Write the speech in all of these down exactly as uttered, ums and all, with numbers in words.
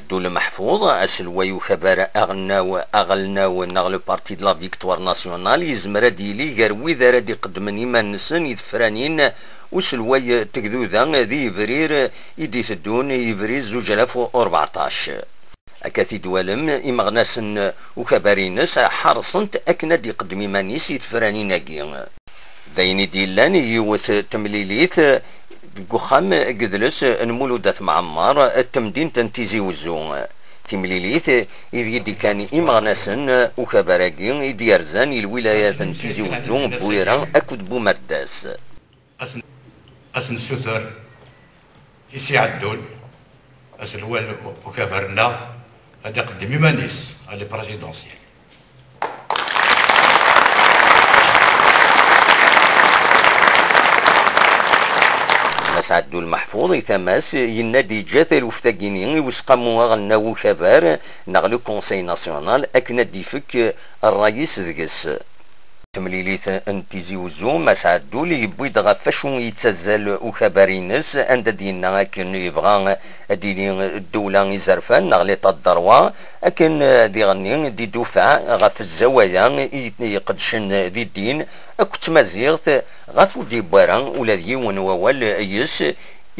Abdul Meḥfud, aselway ukabar aɣelnaw, aɣelnaw neɣ le Parti de la Victoire Nationale, yezmer ad yili gar wid ara d-iqeddmen iman-nsen i tefranin uselway n tegduda di yebrir i d-iteddun, yebrir zuǧ alaf u rbeɛṭac. Akka t-id-twalem, imeɣnasen ukabar-ines ḥerṣent akken ad d-iqeddem iman-is i tefranin-agi. D ayen i d-yellan i yiwet temlilit deg uxxam n yidles n Mulud At Mɛemmer, n temdint n Tizi Wezzu. Timlilit ideg i d-ikkan imeɣnasen ukabar-agi i d-yerzan i lwilayat n Tizi Wezzu, Bwira akked Bumerdas. Asen-, asen-suter i Si Ɛeddul, aselway ukabar-nneɣ, ad iqeddem iman-is à la présidentielle. Mass Ɛeddul Meḥfud, i tama-s, yenna-d yeǧǧa taluft-agi-nni i Useqqamu Aɣelnaw Ukabar neɣ le Conseil National akken ad d-ifek ṛṛay-is deg-s. Temlilit n Tizi Wezzu, Mass Ɛeddul yewwi-d ɣef wacu yettazzal ukabar-ines, anda d-yenna akken yebɣa ad d-tili ddewla izerfan neɣ l'état de droit, akken diɣenni d-idufeɛ ɣef zzawaya i iqeddcen di ddin akked tmaziɣt, ɣef ur d-yewwi ara ula d yiwen wawal yes,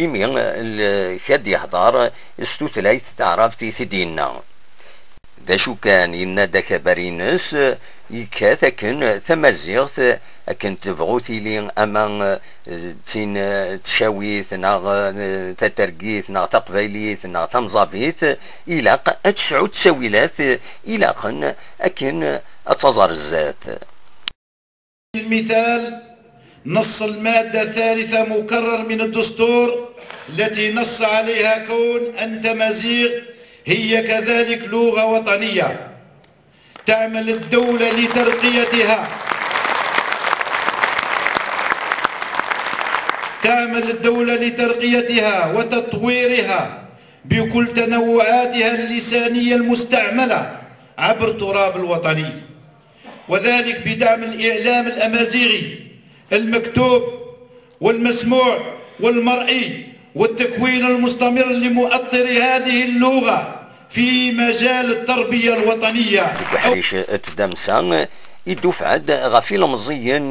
imi l-, kad yehder s tutlayt taɛrabt i t-id-yenna. D acu kan, yenna-d akabar-ines, yekkat akken tamaziɣt, akken tebɣu tili, ama d tin tcawit, neɣ tatergit, neɣ taqbaylit, neɣ tamẓabit, ilaq ad tesɛu ttawilat ilaqen akken ad taẓ ar zdat. المثال، نص المادة الثالثة مكرر من الدستور، التي نص عليها كون أن تمازيغ هي كذلك لغة وطنية. تعمل الدولة لترقيتها، تعمل الدولة لترقيتها وتطويرها بكل تنوعاتها اللسانية المستعملة عبر التراب الوطني، وذلك بدعم الإعلام الأمازيغي المكتوب والمسموع والمرئي والتكوين المستمر لمؤطر هذه اللغة في مجال التربية الوطنية. Deg uḥric n tdamsa, idufeɛ-d ɣef ilemẓiyen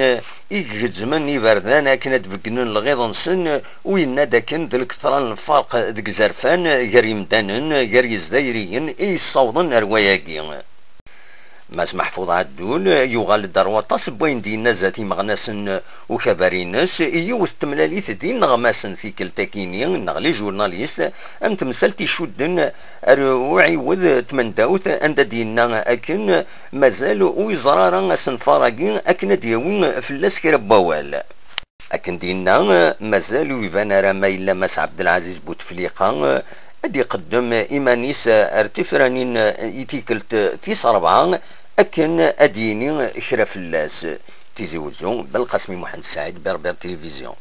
i igezzmen iberdan akken ad beggnen lɣiḍ-nsen, u yenna-d akken d lketra n lferq deg izerfan gar yimdanen, gar yizdayriyen i yessawḍen ar wayagi. Mass Meḥfud Ɛeddul yuɣal-d ar waṭas n wayen d-yenna zdat imeɣnasen ukabar-ines i yiwet n temlalit d ineɣmasen tikkelt-akini, neɣ les journalistes, am temsalt icudden ar uɛiwed n tmendawt, anda d-yenna akken mazal ur yeẓra ara asenfar-agi akken ad d-yawi fell-as kra n wawal. Akken d-yenna, mazal ur iban ara ma yella Mass Ɛebdelɛaziz Butefliqa ad iqeddem iman-is ar tifranin i tikkelt tis ṛebɛa akken ad d-yini kra fell-as. Tizi Wezzu, Belqasmi Muḥend Saɛid, Berbère Télévision.